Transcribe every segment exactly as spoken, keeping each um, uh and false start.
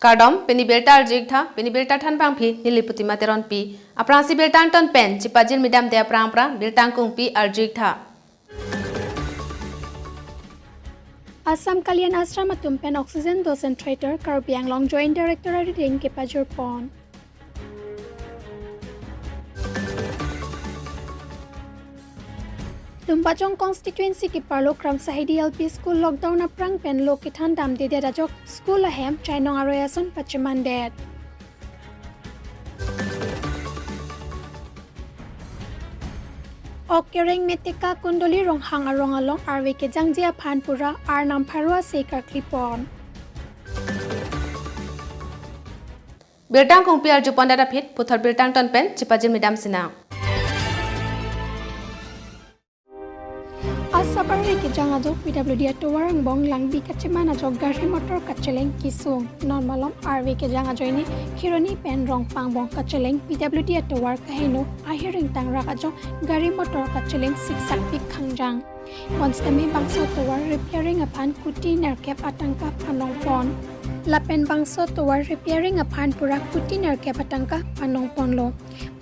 Kardom, pini birta arju-ik tha, pini birta thanbangpi neli Putima Teronpi. Aphrangsi birta angton pen chipajirmi damde aphrang aphrang birta angkungpi arju-ik tha. Assam Kalyan Ashram atum pen oxygen dosen Traitor Karbi Anglong Joint Director arideng kepajirpon. Lumbajong constituency keparlo Kramsahidi L P School lockdown aphrang pen lo kethan damdedet ajok school ahem chainong aroi ason pachemandet. Ok Kereng Meteka Kundoli Ronghang arong along arve kejangji aphan pura arnam pharo ase karklipon. Birta angkungpi arjupondet aphi puthot birta angton pen chipajirmi damsinang. Asap arve kejang ajok P W D atovar angbong langbi kacheman ajok gari motor kacheleng kesung. Non malom arve kejang ajoine Kheroni pen Rongpang angbong kacheleng P W D atovar kaheno ahir ingtangrak ajok gari motor kacheleng siksakpik khangjang. Bonsitame bangso tovar repairing aphan kuti nerkep atangka panongpon. Lapen bangso tovar repairing aphan pura kuti nerkep atangka panongponlo.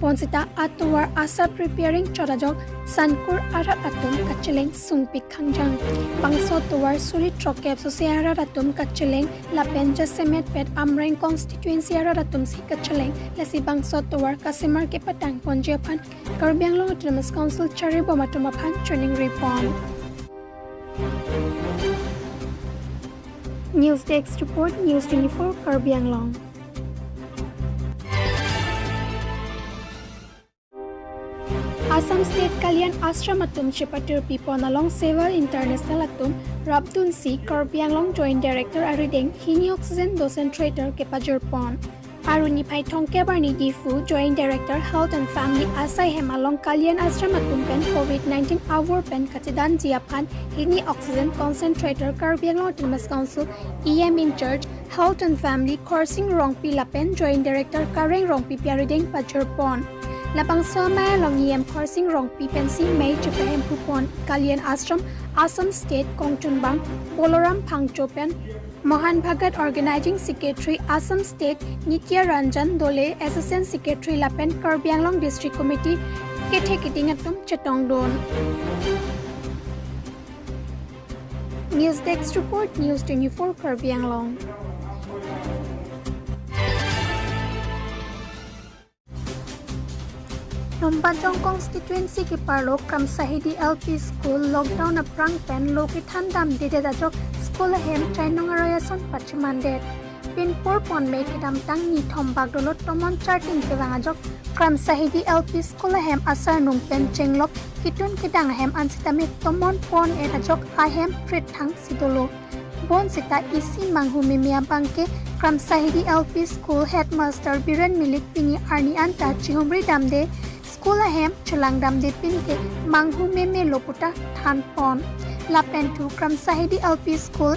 Bonsita atovar asap repairing chot ajok Sankur arat atum kacheleng sungpik khangjang. Bangso tovar suri throkep sose arat atum kacheleng lapen jasemetpet Amreng constituency arat atumsi kacheleng. Lasi bangso tovar kasemar kepatangponji aphan Karbi Anglong Autonomous Council charibom atum aphan choningripon. News Desk Report, News twenty-four Karbi Anglong. Assam State Kalyan Ashram atum chepatirpipon along Seva International atum rapdunsi Karbi Anglong Joint Director arideng hini oxygen dosen Traitor kepajirpon. Arni phai thomkep arni Diphu Joint Director Health and Family asai hem along Kalyan Ashram atum pen covid nineteen avur pen kachedanji aphan hini oxygen concentrator Karbi Anglong Autonomous Council E M in charge Health and Family Khorsing Rongpi lapen Joint Director Kareng Rongpipi arideng pajirpon. Labangso amei along E M Khorsing Rongpi pensi mei chepahemphupon. Kalyan Ashram, Assam State kongchunbang Boloram Phangcho pen Mohan Bhagat, Organizing Secretary, Assam State Nitya Ranjan Dole, Assistant Secretary lapen Karbi Anglong District Committee kethe keding atum chetongdun. News Desk Report, News twenty-four Karbi Anglong. Lumbajong constituency keparlo Kramsahidi L P School lockdown aphrang pen lo kethan damdedet ajok school ahem chainong aroi ason pachemandet. Pinpur ponme kedamtang nithom bak dolo tomon charting kevang ajok Kramsahidi L P School ahem asarnung pen chenglok ketun kedang ahem ansitame tomon pon-et ajok ahem prit thangsi dolo. Bonsita isi manghu meme abangke Kramsahidi L P School Headmaster Biren Milik pini arni anta chihumri damde school ahem chelang damde pinke manghu meme lo puta thanpon. Lapen thu Kramsahidi L P School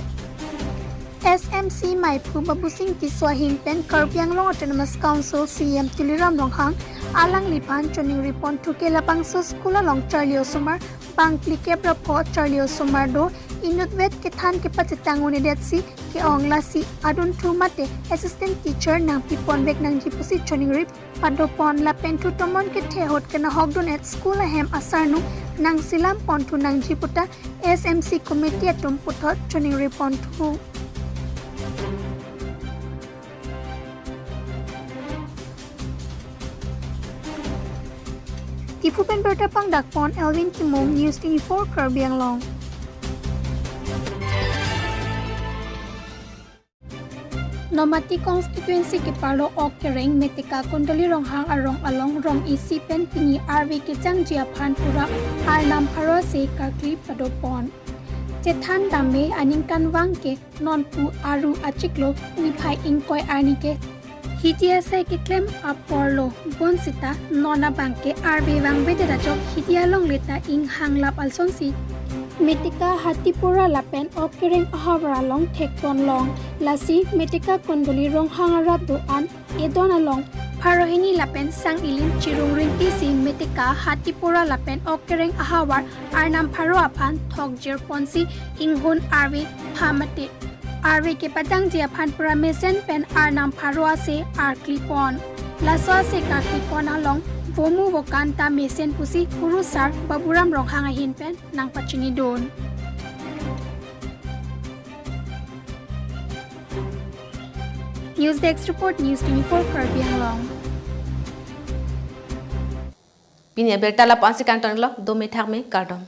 S M C maiphu Babusing Tisso ahin pen Karbi Anglong Autonomous Council C E M Tuliram Ronghang alangliphan choningripon thu ke labangso school along charli osomar bang phlikep ra pho charli osomar do, inutvet kethan kepachetang un-edetsi ke-ong, lasi adunthu mate assistant teacher nangpiponvek nangji pusi choningri padopon. Lapen thu tomon kethe ahut kenahokdun-et school ahem asarnung nangsilampon thu nangji puta S M C committee atum puthot choningripon thu. Diphu pen birta pangdakpon Elvin Timung, News twenty-four Karbi Anglong. Nomati constituency keparlo Ok Kereng Meteka Kundoli Ronghang arong along rong isi pen pini arve kejangji aphan pura arnam pharo ase karkli padopon. Chethan dam me aningkanvang ke nonpu Aru achiklo niphai ingkoi arni ke hidi asai keklem aporlo, bonsita non abangke arve vangvedet ajok hidi alongle ta inghang lap alsonsi Meteka Hatipura lapen Ok Kereng ahavar along thekponlong. Lasi Meteka Kundoli Ronghang arat do-an edon along pharo hini lapen sang ilim chirung ringtisi Meteka Hatipura lapen Ok Kereng ahavar arnam pharo aphan thokjirponsi inghun arve pha mate Arve kepajangji aphan pura mesen pen arnam pharo ase arkli pon. Laso ase karkli pon along vomu vokan ta mesen pusi kurusar Baburam Ronghang ahin pen nangpachinidun. News Desk Report, News twenty-four Karbi Anglong. Pini abirta lapu-an si kangtonlo, dome thakme, kardom.